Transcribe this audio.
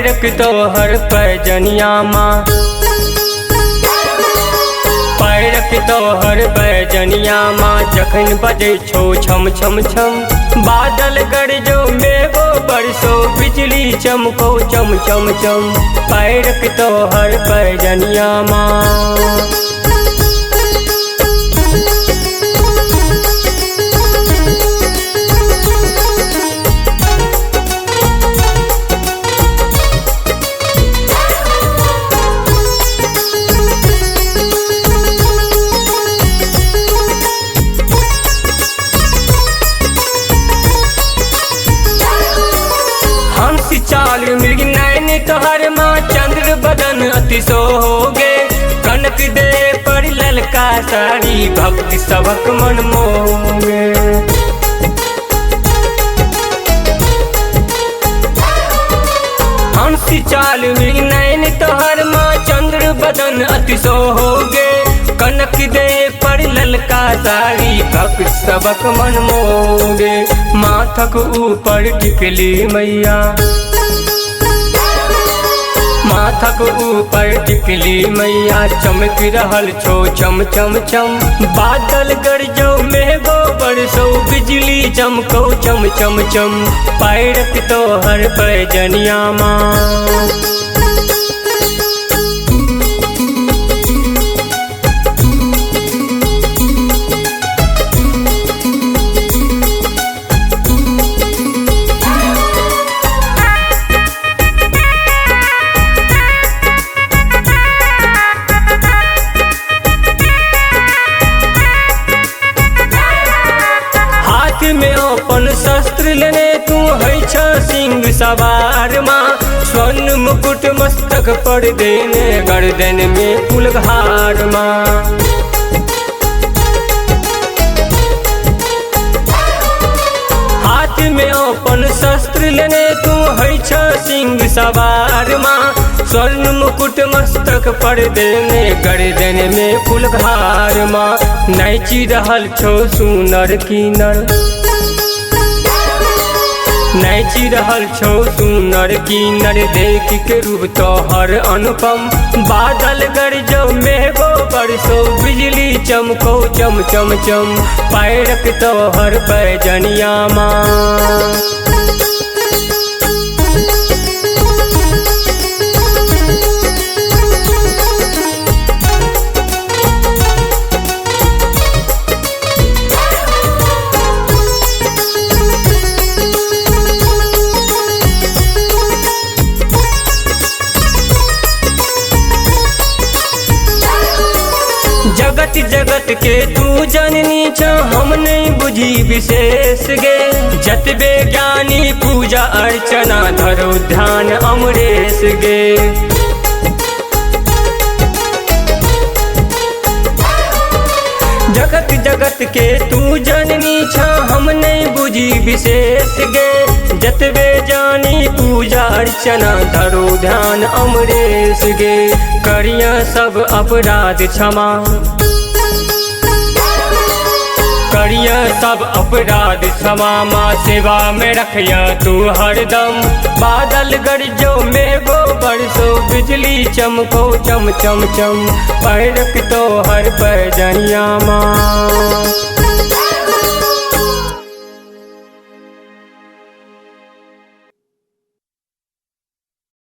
पैरक तोहर पैजनिया माँ, पैरक तोहर पैजनिया माँ। जखन बजै छौ छम छम छम, बादल गरजो मेघो बरसो, बिजली चमको चम चम चम, पैरक तोहर पैजनिया माँ। हंस चाल मृग नैन तोहर माँ, चंद्र बदन अति सोगे, कनक दे पर ललका साड़ी, भक्ति सबक मन मोगे। हंस चाल मृग नैन तोहर माँ, चंद्र बदन अति सोगे, कनक दे पर ललका साड़ी, भक्त सबक मन मोगे। माथक ऊपर टिकली मैया, माथक ऊपर टिकली मैया, चमक रहल छौ चम चम चम, बादल गरजो मेघो बरसो, बिजली चमको चम चम चम, पैरक तोहर पैजनिया माँ। हाथ में अपन शस्त्र लेने तू है छ सिंह सवार माँ, स्वर्ण मुकुट मस्तक पर देने, गर्दन में फुलहार माँ। हाथ में अपन शस्त्र लेने तू है छ सिंह सवार माँ, स्वर्ण मुकुट मस्तक पर देने, गर्दन में फुलहार माँ। नाचि रहल छौ सुनर किनर, नाचि रहल छौ सुनर किनर, देख के रूप तोहर अनुपम, बादल गरजो मेघो बरसो, बिजली चमको चम चम चम, पैरक तोहर पैजनिया माँ। जगत जगत के तू जननी छ, हम नहीं बुझी विशेष गे, जतबे ज्ञानी पूजा अर्चना, धरो ध्यान अमरेश गे। जगत जगत के तू जननी छ, हम नहीं बुझी विशेष गे, जतबे जानी पूजा अर्चना, धरो ध्यान अमरेश गे। करिया सब अपराध क्षमा, करिया सब अपराध क्षमा माँ, सेवा में रखिया तू हरदम, बादल गरजो मेघो बरसो, बिजली चमको चम चम चम, पैरक तोहर पैजनिया माँ।